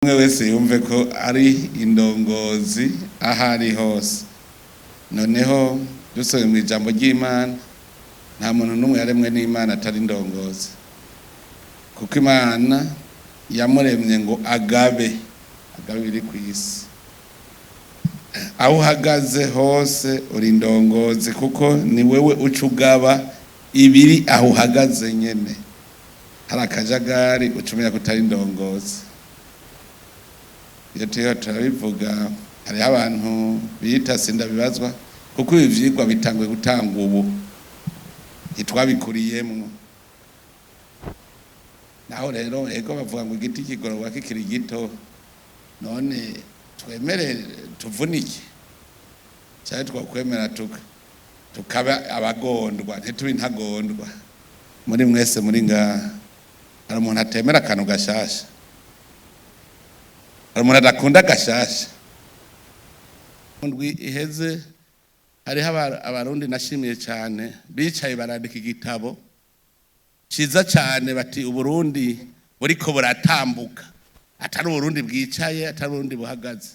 Umwe wese yumve ko ari indongozi aho ari hose. Noneho dusomye mu ijambo ry'Imana, nta muntu n'umwe yaremwe n'Imana atari indongozi, kuko Imana yamuremye ngo agabe, agabe ibiri ku isi. Aho uhagaze hose uri indongozi, kuko ni wewe uca ugaba ibiri aho uhagaze nyene. Hari akajagari, uca umenya ko utari indongozi. Iyo turiho turabivuga, hariho abantu biyita sindabibazwa, kuko ibi vyigwa bitanguye gutangwa ubu, ntitwabikuriyemwo. Naho rero ego bavuga ngo igiti kigororwa kikiri gito. None twemere tuvunike, canke twokwemera tukaba abagondwa, ntitube intagondwa? Muri mwese muri ngaha, hari umuntu atemera akantu gashasha? Hari umuntu adakunda gashasha? Ndwi iheze hariho Abarundi nashimiye cyane bicaye barandika igitabo ciza cyane, bati Uburundi buriko buratambuka, atari Uburundi bwicaye, atari Uburundi buhagaze.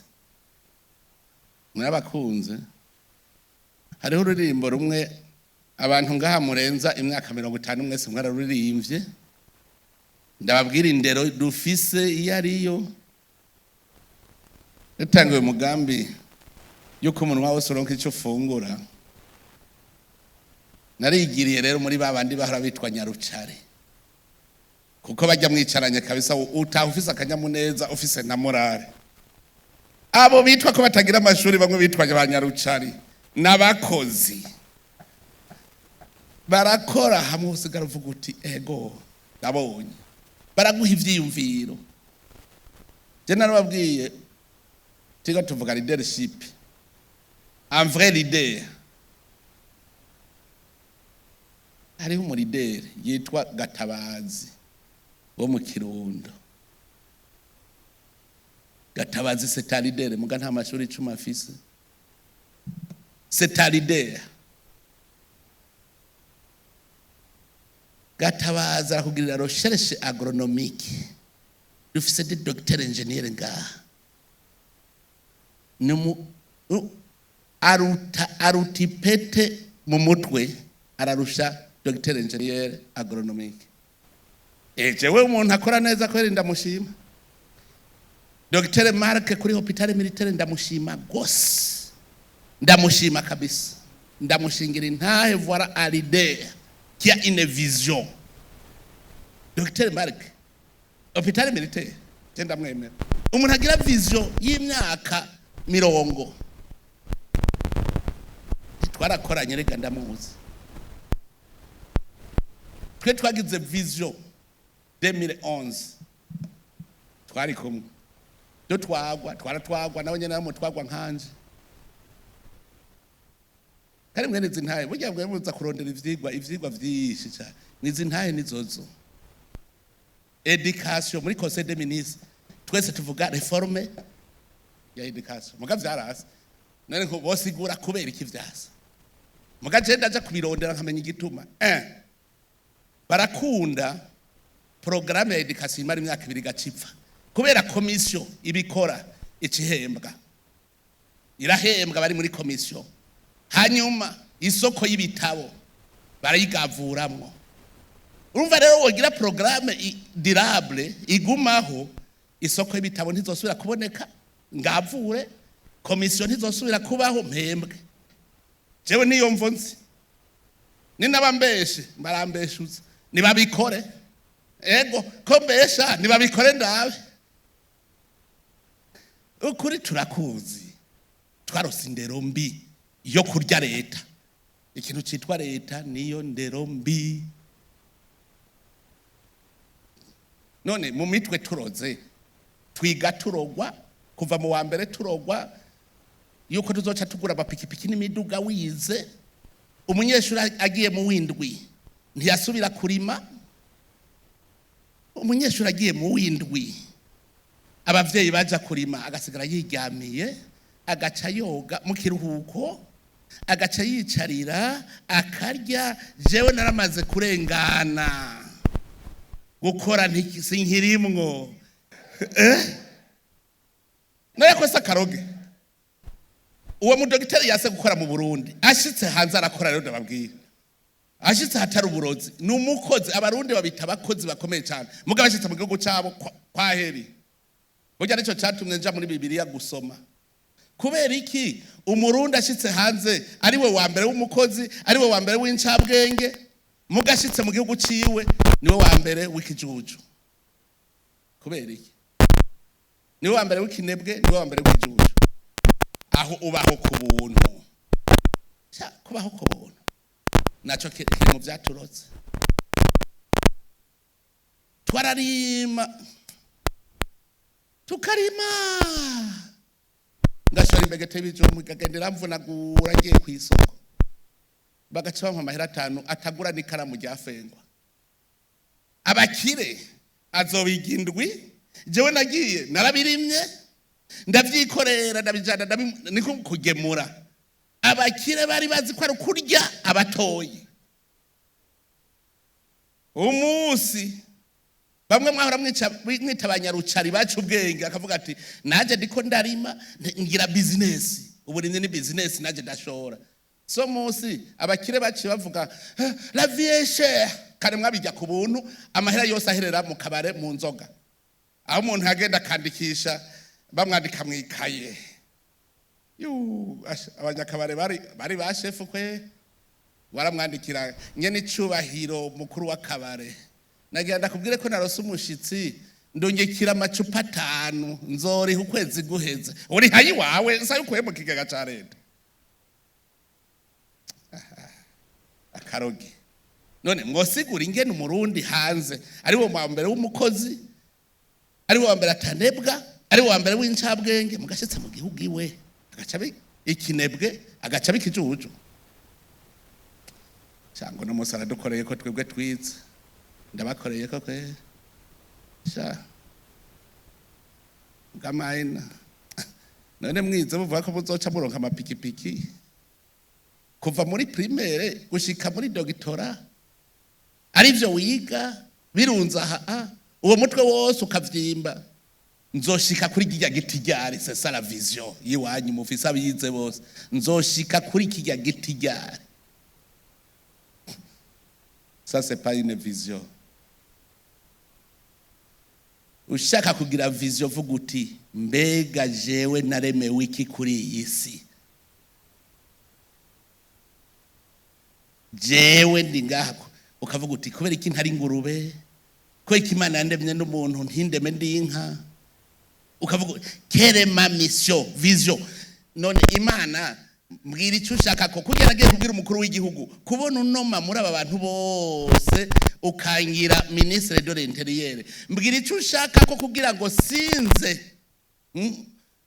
Mwabakunze, hariho ururirimbo rumwe abantu ngaha murenza imyaka 50 mwese mwararuririmbye. Ndababwira indero dufise iyo ariyo. Dutanguye umugambi yuko umunwa wose uronka icyo ufungura, narigiriye rero muri ba bandi bahora bitwa nyarucare, kuko bajya mwicaranye kabisa utaha ufise akanyamuneza, ufise na morale. Abo bitwa ko batagira amashuri, bamwe bitwa ba nyarucari, n'abakozi barakora hamwe, usigara uvuga uti: "Ego, ndabonye." Baraguha ivyiyumviro. Je narababwiye, tiga tuvuga leadership, un vrai leader. Hariho umu leader yitwa Gatabazi wo mu Kirundo. Gatabazi, c'est un leader, muga nta mashuri 10 afise. C'est un leader. Gatabazi arakugirira recherche agronomique. Dufise des docteurs ingénieurs ngaha. Ni aruta ipete mu mutwe, ararusha docteur ingénieur agronomique. Jewe umuntu akora neza kweri ndamushima. Dr Mark kuri hôpital militaire, ndamushima gose, ndamushima kabisa, ndamushingira intahe. Voilà un leader qui a une vision. Dr Mark, hôpital militaire, je ndamwemera. Umuntu agira vision y'imyaka 50. Twarakoranye rega, ndamuzi. Twe twagize vision 2011, twari kumwe, dutwagwa, twaratwagwa nawe nyene, mutwagwa nkanje. Kandi mwene izi ntahe, burya bwe muza kurondera ivyigwa vyinshi cyane, nizi ntahe nizozo. Education, muri conseil des ministres twese tuvuga réforme ya education, muga vyarase. None ko bosigura kubera iki vyasa? Muga je ndaja kubirondera nkamenya igituma. Barakunda programme ya education imara imyaka 2 gacipfa, kubera commission ibikora icihembwa, irahembwa bari muri commission. Hanyuma isoko y'ibitabo barayigavuramwo. Urumva rero, wogira programme durable igumaho, isoko y'ibitabo ntizosubira kuboneka, ngavure commission ntizosubira kubaho, mpembwe. Jewe niyo mvo nzi, ni nabambeshe barambeshuza, nibabikore. Ego, ko mbesha, nibabikore ndabe. Ukuri turakuzi, twarose indero mbi yo kurya leta. Ikintu citwa leta niyo ndero mbi. None mu mitwe turoze, twiga turogwa kuva mu wa mbere, turogwa yuko tuzoca tugura amapikipiki n'imiduga wize. Umunyeshuri agiye mu windwi ntiyasubira kurima. Umunyeshuri agiye mu windwi, abavyeyi baja kurima, agasigara yiryamiye, agaca yoga mu kiruhuko, agaca yicarira akarya. Jewe naramaze kurengana, gukora sinkirimwo. Nayo ko se akaroge? Uwo mudogiteri yase gukora mu Burundi, ashitse hanze arakora. Rero ndababwira, ashitse hatari uburozi ni umukozi. Abarundi babita abakozi bakomeye cyane, mugabo ashitse mu gihugu cyabo kwa heri. Burya nicyo cyatumye nja muri Bibiliya gusoma kubera iki Umurundi ashitse hanze ari we wa mbere w'umukozi, ari we wa mbere w'incabwenge, muga ashitse mu gihugu ciwe niwe wa mbere w'ikijuju. Kubera iki niwe wa mbere w'ikinebwe, niwe wa mbere w'ikijuju? Aho ubaho ku buntu. Sha, kubaho ku buntu naco kiri mu vyaturotse. Twararima, tukarima, ngashora imbegete y'ibijumbu, ikagendera mvunagura, ngiye ku isoko bagaca bampa amahera 5 atagura n'ikaramu ryafengwa. Abakire azobiga indwi, jewe nagiye narabirimye, ndavyikorera, ndabijana, niko kugemura. Abakire bari bazi ko ari ukurya abatoyi. Umunsi bamwe mwahora mwita abanyarucari baca ubwenge, akavuga ati: "Nanjye ndiko ndarima, ngira business, uburimyi ni business, nanjye ndashora." So munsi abakire baciye bavuga: "Eh, la vie est chère." Kare mwabijya ku buntu, amahera yose aherera mu kabare, mu nzoga, aho umuntu yagenda akandikisha, bamwandika mu ikaye. Abanyakabare bari ba shefu kwe. Waramwandikira: "Nyene icubahiro mukuru w'akabare, nagira ndakubwire ko narose umushitsi, ndungikira amacupa 5, nzoriha ukwezi guheze." Uriha ayiwawe nsa yukuye mu kigega ca leta. Akaroge. None mwosigura ingene Umurundi hanze ari wo wa mbere w'umukozi, ari wo wa mbere atanebwa, ari wo wa mbere w'incabwenge, mugashitse mu gihugu iwe agaca ikinebwe, agaca ikijuju? Cyangwa uno munsi aradukoreye ko twebwe twize, ndabakoreye ko kwe sha bw'amayina. None mwize muvuga ko muzoca muronka amapikipiki kuva muri primaire gushika muri doctorat, arivyo wiga birunze aha, uwo mutwe wose ukavyimba, nzoshika kuri kirya giti ryari? C'est ça la vision yiwanyu mufise abize bose. Nzoshika kuri kirya giti ryari? Ça, c'est pas une vision. Ushaka kugira vision, vuga uti: "Mbega jewe naremewe iki kuri iyi si? Jewe ndi ngaha." Ukavuga uti: "Kubera iki ntari ingurube? Kubera iki Imana yandemye n'umuntu, ntindeme ndi inka?" Ukavuga: "Quelle est ma mission, vision?" None Imana, mbwira icyo ushaka ko kugira. Agiye kubwira umukuru w'igihugu: "Kubona unoma muri aba bantu bose, ukangira ministre de l'Intérieur, mbwira icyo ushaka ko kugira ngo sinze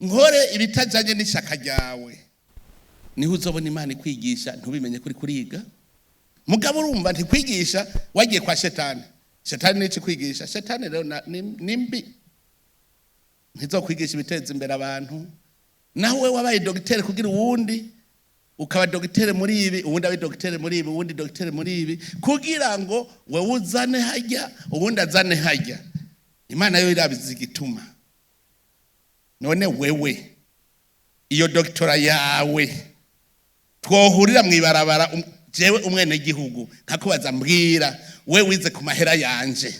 nkore ibitajanye n'ishaka ryawe." Niho uzobona Imana ikwigisha, ntubimenye kuri kuriga. Mugabo urumva ntikwigisha, wagiye kwa shetani. Shetani nici kwigisha. Shetani rero ni mbi, ntizokwigisha ibiteza imbere abantu. Nawe we wabaye dogiteri kugira uwundi ukaba dogiteri muri ibi, uwundi abe dogiteri muri ibi, uwundi dogiteri muri ibi, kugira ngo wewe uzane hajya, uwundi azane hajya. Imana yo irabizi igituma. None wewe iyo doctorat yawe, twohurira mw'ibarabara, jewe umwenegihugu nkakubaza: "Mbwira, we wize ku mahera yanje,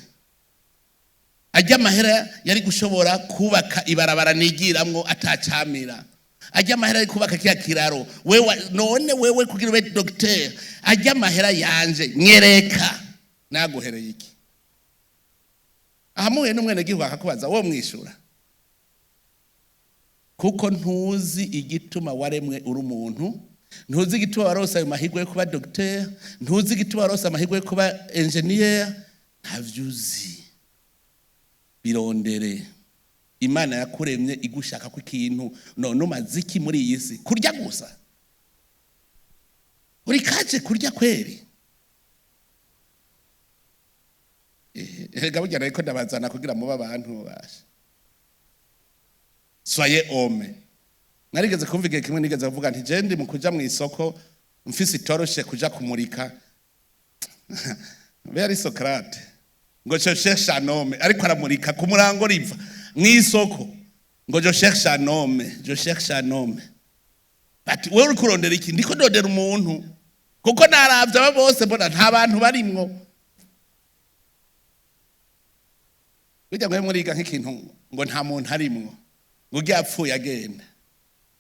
ajya amahera yari gushobora kubaka ibarabara nigiramwo atacamira, ajya amahera yari kubaka kiya kiraro, wewe none wewe kugira ube docteur, ajya amahera yanje, nyereka naguhereye iki?" Ahamuye n'umwenegihugu akakubaza, wo mwishura? Kuko ntuzi igituma waremwe uri umuntu, ntuzi igituma warose ayo mahirwe yo kuba docteur, ntuzi igituma warose amahirwe yo kuba ingénieur, ntavyo uzi. Birondere. Imana yakuremye igushaka ko ikintu. None umaze iki muri iyi si? Kurya gusa? Uri kaje kurya kweri? Erega burya reko ndabazana kugira mube abantu basha. Soyez homme. Narigeze kumva igihe kimwe, nigeze kuvuga nti: "Je ndi mu kuja mu isoko mfise itoroshe kuja kumurika." Be ari Socrate ngo: "Je cherche un homme", ariko aramurika ku murango riva mu isoko. Ngo je cherche un homme, je cherche un homme. Bati: "Wewe uri kurondera iki?" "Ndiko ndondera umuntu, kuko naravye aba bose mbona nta bantu barimwo." Burya mwe muriga nk'ikintu ngo nta muntu arimwo, ngo ugiye apfuye agenda.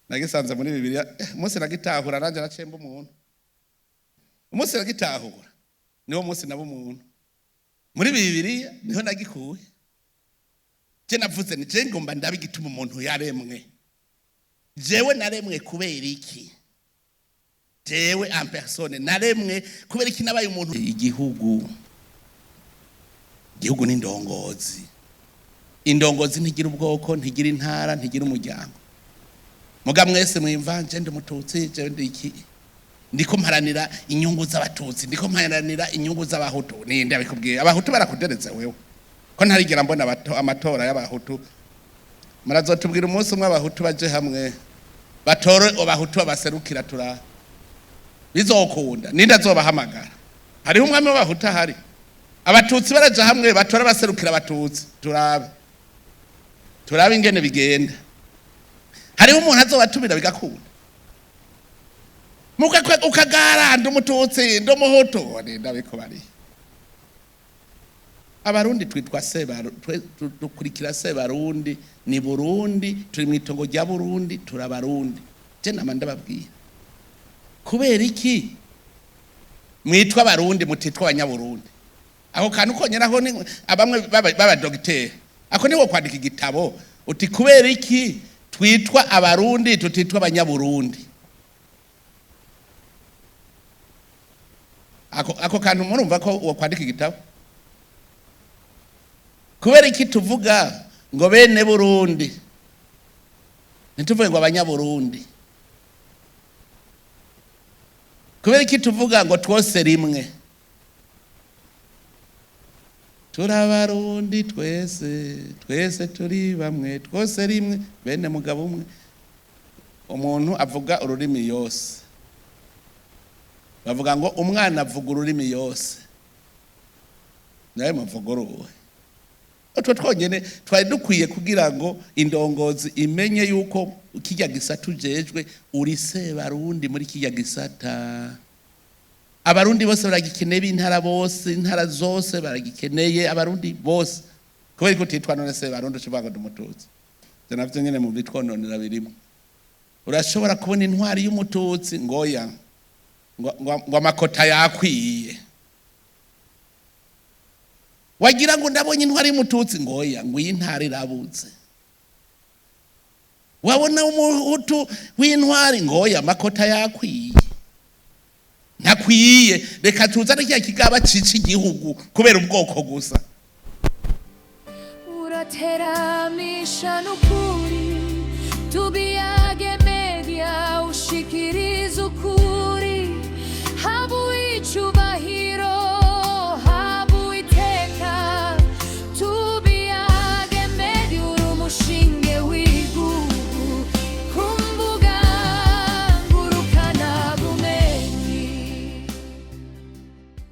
Nagisanze muri Bibiliya. Umunsi nagitahura nanje nacemba umuntu. Umunsi nagitahura niwo munsi naba umuntu. Muri Bibiliya niho nagikuye. Je navuze ni je ngomba ndabe igituma umuntu yaremwe. Jewe naremwe kubera iki? Jewe en personne naremwe kubera iki? Nabaye umuntu? Igihugu ni indongozi. Indongozi ntigira ubwoko, ntigira intara, ntigira umuryango. Muga mwese mwimvanje, ndi umututsi, jewe ndi iki, ndiko mparanira inyungu z'abatutsi, ndiko mparanira inyungu z'abahutu. Ninde abikubwiye? Abahutu barakuderetse wewe? Ko ntarigera mbona amatora y'abahutu. Murazotubwira umunsi umwe abahutu baje hamwe batore abahutu babaserukira. Tura bizokunda? Ninde azobahamagara? Hariho umwami w'abahutu ahari? Abatutsi baraja hamwe batore abaserukira abatutsi, turabe ingene bigenda. Hariho umuntu azobatumira bigakunda? Muka ukagaranda umututsi, ndi umuhutu, ninde abikubariye? Abarundi twitwa Sebaru, dukurikira Sebarundi. Ni Burundi, turi mu itongo rya Burundi, turabarundi. Je nama ndababwira: kubera iki mwitwa abarundi mutitwa abanyaburundi? Ako kantu konyeraho ni abamwe b'abadogiteri, ako niwo kwandika igitabo uti: "Kubera iki twitwa abarundi tutitwa abanyaburundi?" Ako kantu murumva ko uwo kwandika igitabo. Kubera iki tuvuga ngo bene Burundi, ntituvuge ngo abanyaburundi? Kubera iki tuvuga ngo twose rimwe? Turabarundi twese, twese turi bamwe, twose rimwe, bene mugabo umwe. Umuntu avuga ururimi yose, bavuga ngo umwana avuga ururimi yose, nawe muvuga uruwe. Utwo twonyene twari dukwiye kugira ngo indongozi imenye yuko kirya gisata ujejwe uri Sebarundi muri kirya gisata. Abarundi bose baragikeneye, b'intara bose, intara zose baragikeneye, abarundi bose. Kubera ko utitwa none Sebarundi, ucuvuga ngo ndi umututsi? Ivyo navyo nyene mu bitwononera birimo. Urashobora kubona intwari y'umututsi ngoya ngo amakota yakwiye. Wagira ngo ndabonye intwari y'umututsi, ngoya ngo iyi ntara irabuze. Wabona umuhutu w'intwari, ngoya amakota yakwiye, ntakwiye, reka tuzane kiriya kigaba cica igihugu kubera ubwoko gusa. Urateramisha n'ukuri, Tubiyage Media ushikira.